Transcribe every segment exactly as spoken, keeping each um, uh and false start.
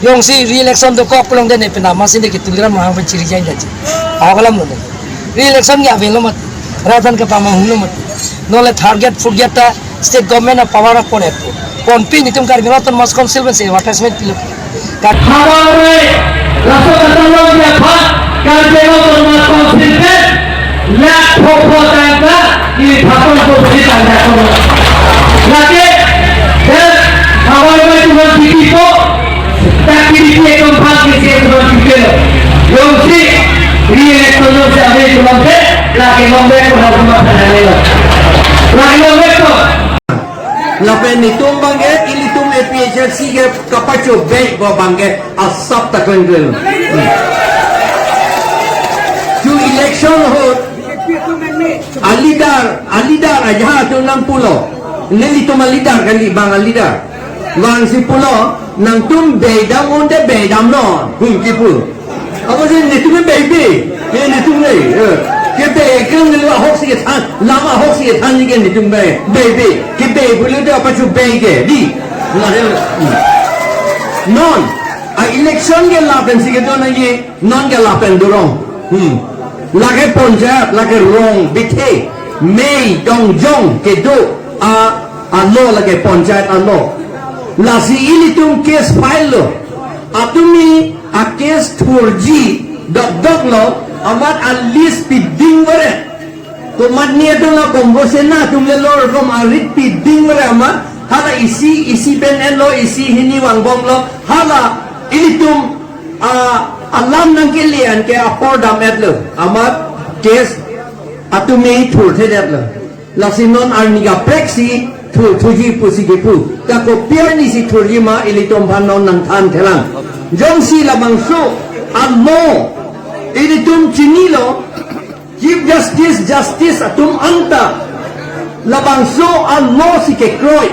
Jongsi re-election dokok pulote ne penama si ne ke Tuliram Ronghang pen chiri jai jaji. Awa kalam lo ne. Re-election ke avelo mati. Ratan ke pamahum lo mati. Non le third gate, fourth gate ta state government a power a pon-et po. Ponpi nelitum Karbi Anglong Autonomous Council pensi advertisement pilo. Kar- Habar re, laso kata lo dia pha, Karbi Anglong Autonomous Council pen, lakh pho pho tangka, ili phaton ko beri tangka ko. Lake, eh, habar re tuhan pipi po, tak pipi ekdom phang ke si tuhan pipi lo. Jongsi, re-election jongsi ave tuhan pe, lake long back ko harus makan lo. Lake long back ko. Lapen nelitum abangke, ilitum A P H L C ke kapachobei abangke asap ta klengleng. Chu election ahut, a leader, a leader ajahak atum nangpulo. Nelitum a leader kali, bang a leader. Bang si pulo, nangtum beidam unte beidamnon, pu kipu. Apotsi nelitum beibe, ke nelitum le, eh. Kebe ke nelitum ahok si kethan, lam ahok si kethan ni ke nelitum be, beibe, kebe pulote apachobei ke, di. Nah, eh, hmm. Non, a election ke lapen si kedo nangji, non ke lapen dorong. Hmm. Lake ponjat, lake rong, bithe, mei, dongjong, kedo, a, a law lake ponjat a law. Lasi ilitum case file lo. Atumi a case thurji dokdok lo, amat a list piding vare. Komatne atum la Bongo Sena atum le lor rom a rit piding vare amat, hala isi, isi pen enlo, isi hini vangbomlo, hala ilitum a, alam nangkele an ke apor dam-et lo, amat case atumi thurthedet lo. Lasi non arni kaprek si thur thuji pusi kipu. Ta kopi arni si thurji ma ilitum aphan non nangthan thelang. Jongsi labangso a law ilitum chinilo, Chief Justice, Justice atum anta labangso a law si kekroi.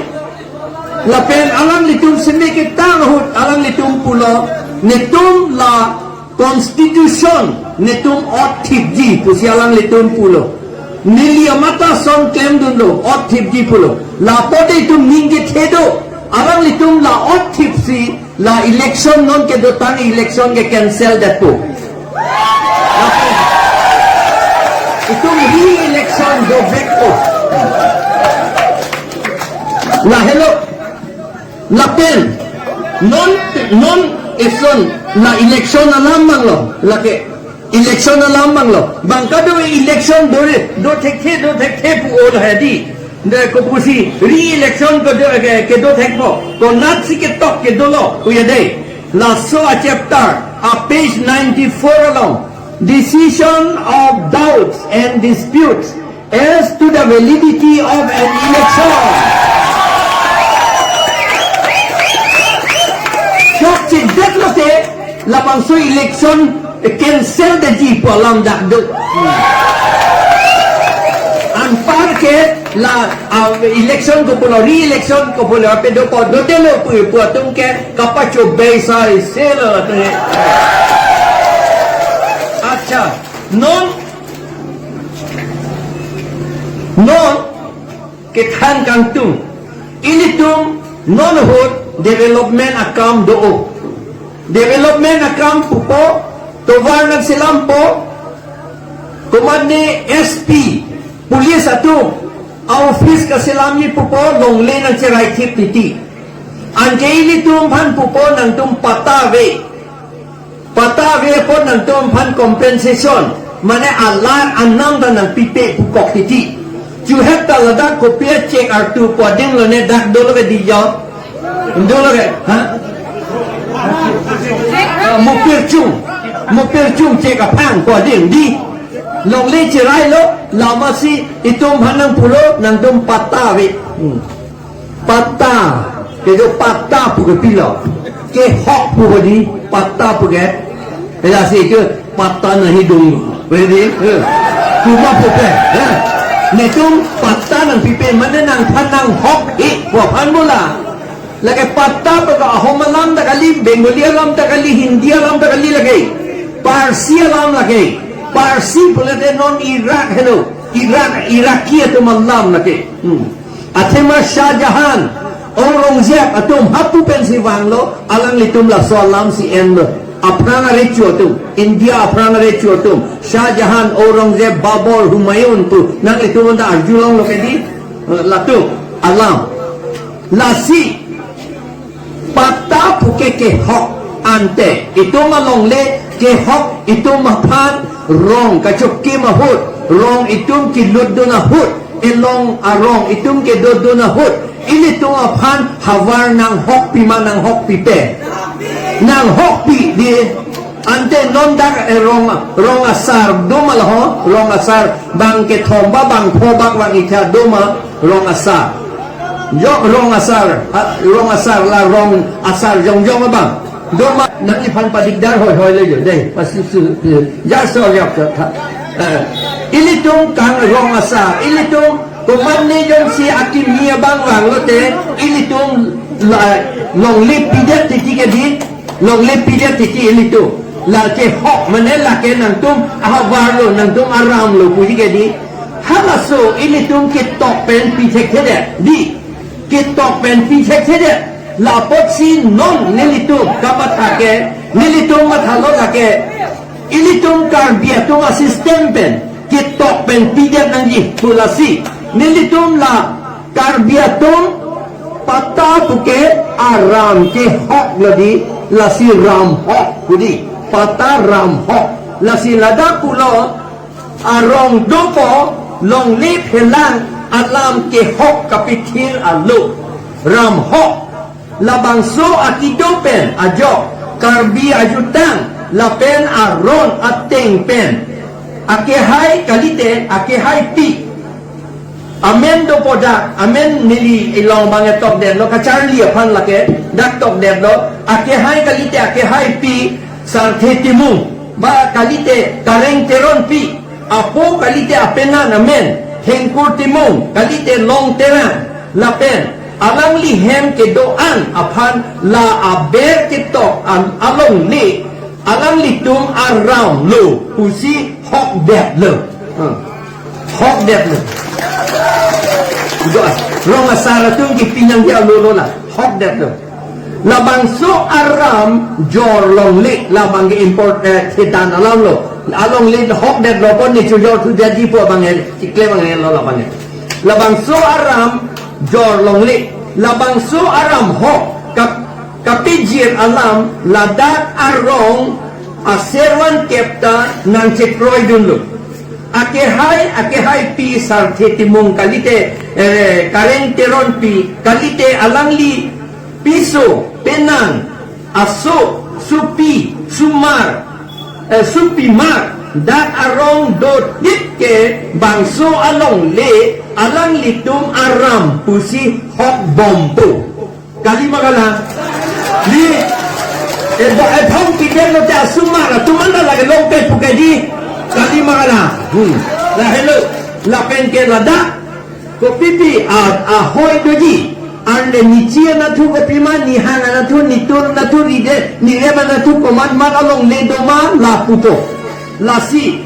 Lapen alanglitum seme ketang ahut alanglitum pulo, nelitum la Constitution nelitum otthipji pusi alanglitum pulo. Neli amat ason klemdunlo, otthipji pulo. Lapu te itum ning kethe do, alanglitum la otthipsi la election non kedotang election ke cancel detpo. Itum re-election dovekpo. Lahelo. Lapen non, non election, la election alam abang lo, lake election alam abang lo. Bang kado election dore, do thekthe, do thekthe pu-o lo hedi. De kopusi re-election kedo, ke, kedo thekpo. Konatsi ketok kedolo, uya de. Laso a chapter, a page ninety-four along, decision of doubts and disputes as to the validity of an election. Chokche detlo te, labangso election cancel detji pu alam dak do. Anpar ke la, ah, election kopulo, re-election kopulo, ape dopo, dotelo pu, pu atum ke kapachobei sai selo te. Accha, non, non, kethan kangtung. Ilitum non ahut development akam do-o. Development akam pupo, tovar nangselampo, komatne S P, police atum, a office kaselamji pupo, longle nangcheraithip titi. Anke ilitum aphan pupo nangtum patta ave. Patta ave apot nangtum aphan compensation, mane alar anam ta nangpipe pukok titi. Chuhek ta ladak kopi a check artu pu ading lo ne dak dolo ke di jo. Dolo ke, ha? Ah, Mopirchung, Mopirchung check aphang pu ading di. Longle cherai lo, lama si itum aphan nangpulo, nangtum patta ave. Hmm. Patta, kedo patta pu ke pilo. Kehok pu hodi, patta pu ke. Lasi ke patta nahi dunga. Hedi, eh. Kuma pu ke, eh. Netum patta nangpipe, mane nangphan nanghok-ik, pu aphan bola. Lake patta pu ke Ahom alam ta kali, Bengali alam ta kali, Hindi alam ta kali lake. Parsi alam lake. Parsi pulote non Iraq helo. Iraq, Iraqi atum alam lake. Hmm. Athema Shah Jahan, Aurangzeb atum hapu pensi vanglo, alanglitum laso alam si enlo. Aphrang arecho atum, India aphrang arecho atum, Shah Jahan, Aurangzeb, Babur, Humayun pu, nanglitum anta arjulonglo kedi, eh, latum alam. Lasi, patta puke kehok ante, itum alongle kehok, itum aphan rong kachokkim ahut, rong itum kelutdun ahut, elong arong itum kedodun ahut, ilitum aphan havar nanghokpi ma nanghokpipe? Nanghokpi di. Ante non dak, eh, rong, rong asar doma laho, rong asar bang kethom ba bang pho bak bang ikha doma rong asar. Jok rong asar, ah, rong asar la rong asar jongjong abang. Doma nangliphan padikdar hoihoi le jo dei. Pasi su, su, ja so jok so tha. Eh, ilitum kang rong asar, ilitum komatne jongsi akimi abang vanglote, ilitum la longle pidet titi kedi, longle pidet titi ilitum. La kehok mane lake nangtum ahavarlo, nangtum aramlo puji kedi. Halaso ilitum ketok pen pi thekthedet di. Ketok pen pi thekthedet. La apotsi non nelitum kamatha ke, nelitum mathalo lake, ilitum Karbi atum asystem pen ketok pen pidet nangji pu lasi. Nelitum la Karbi atum patta puke aram kehoklo di, lasi ram hok pu di. Patta ram hok. Lasi ladak pulo, arong dopo, longle phelang alam kehok kapithir alo. Ram hok. Labangso akido pen ajok, Karbi ajutang lapen aron ateng pen, akehai kalite akehaipi. Amen dopo dak, amen neli ilong bang etokdetlo, kacharli aphan lake dak tokdetlo. Akehai kalite akehaipi, Sarthe Timung, ba kalite Kareng Teronpi, apo kalite apenan amen Hengkur Timung, kalite Long Terang, lapen alangli hem kedo-an aphan la aber ketok an alongle, alanglitum aramlo pusi hokdetlo. Hmm. Hokdetlo. Do, rong asar atum kipi nangji alolo la. Hokdetlo. Labangso aram jor longle, labang ke import, eh, thetan alamlo. Alongle hokdetlo pon ne chojor thu jadi pu abang el, chikle abang el lo labang el. Labangso aram jor longle, labangso aram hok kap-, kapijir alam ladak arong aservan kepta nangchekroidunlo. Akehai, akehaipi Sarthe Timung kalite, eh, Kareng Teronpi kalite alangli piso, penan, aso, supi, sumar, eh, supimar, dak arong dodit ke bangso alongle alanglitum aram pusi hokbompo. Kali ma kalang? Di, eh, ba, eh, thong pidetlote asumar atum anta lake longpe pu kedi. Kali ma kalang? Hmm. Lahelo, lapen ke ladak kopipi a, ahoi doji. Arle nichi anatthu kopima, nihang anatthu, nitur anatthu, ride, nirem anatthu komat mat alongle doma lapupo. Lasi,